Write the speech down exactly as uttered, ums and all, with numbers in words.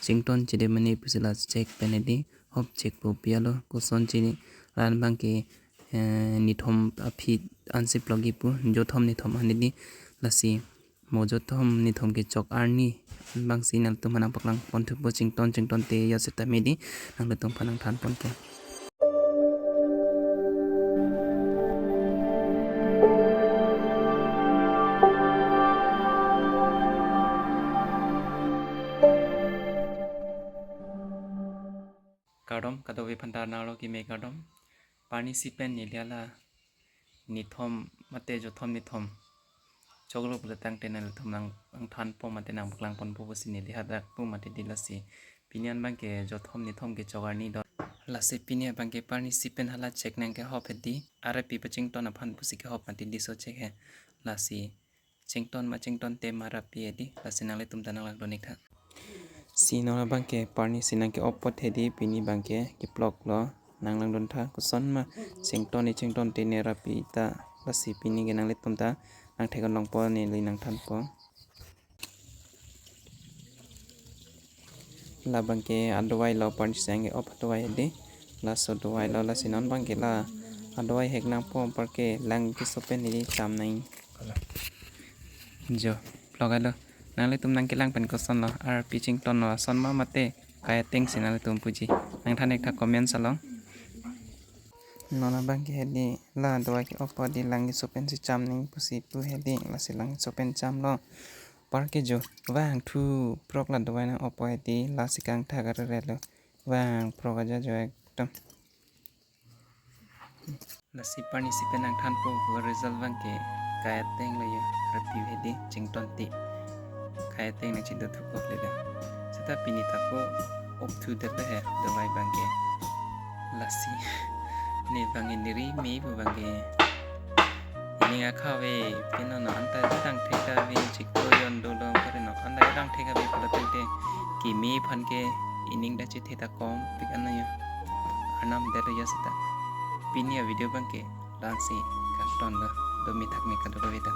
chington chede mane pusi la check pen hedi, hop check po pialo, koson chini, la-an abangke, eh, nithom aphi ansi plok-i pu, jothom nithom an hedi, lasi mo jothom nithom kechok arni, an abangsi nangtum aphan nangpaklang ponthupo, chington chingtonte ya seta medi, nanglitum aphan nangthan ponpo. Kardom, kadokave aphan ta arnalo keme kardom. Parni isi pen neli hala nithom mate jothom nithom choklo pulo tangte nanglitum nang, nangthanpo mate nangpaklang ponpo pusi neli hadak pu mate di lasi. Pini an abangke jothom nithom kechok arni do. Lasi pini abangke parni isi pen hala check nangkehop hedi. Arap pi pachington aphan pusi kehop mate di so check he. Lasi chington ma chingtonte ma arap pi hedi. Lasi nanglitum ta nanglangdun-ik tha. Si non abangke parni isi nangke-op apot hedi, pini abangke keploklo, nanglangdun tha, koson ma chington ne chingtonte ne arap pi ta, lasi pini ke nanglitum ta nangthek-on longpo, neli nangthanpo. La abangke adawai lo, parni isi nangke-op adawai hedi, laso adawai lo, lasi non abangke la adawai hek nangpo, anparke lang keso pen hedi cham nang. Jo, plok-alo. Nanglitum nangkelang pen kosonlo, arap pi chingtonlo, ason ma mate kai atengsi nanglitum puji. Nangthan-ik tha comment along. Non abangke hedi, la adawai ke-op apot hedi lang keso pensi cham nang pusi pu hedi, lasi lang keso pen chamlo. Anparke jo, vangthu prok la adawai nang-op apot hedi, lasi kangthak arere lo. Vang prok aja jo ekdom. Lasi parni isi pen nangthanpo, result abangke kai ateng lo ya, arap pi hedi, chingtonte kai ateng nangchedothup le da. Seta pini ta ko-op thudet he adawai abangke. Lasi ne abangke neri me pu abangke ining akha ave, pinono anta dang thek ave, chiklo jon dolo, karino anta dang thek ave pulo tangte keme aphan ke ining ta chethe ta kom pik an ya. Arnam det ya seta. Pini avideo abangke la-ansi kangtonlo, dome thakme kadokave ta.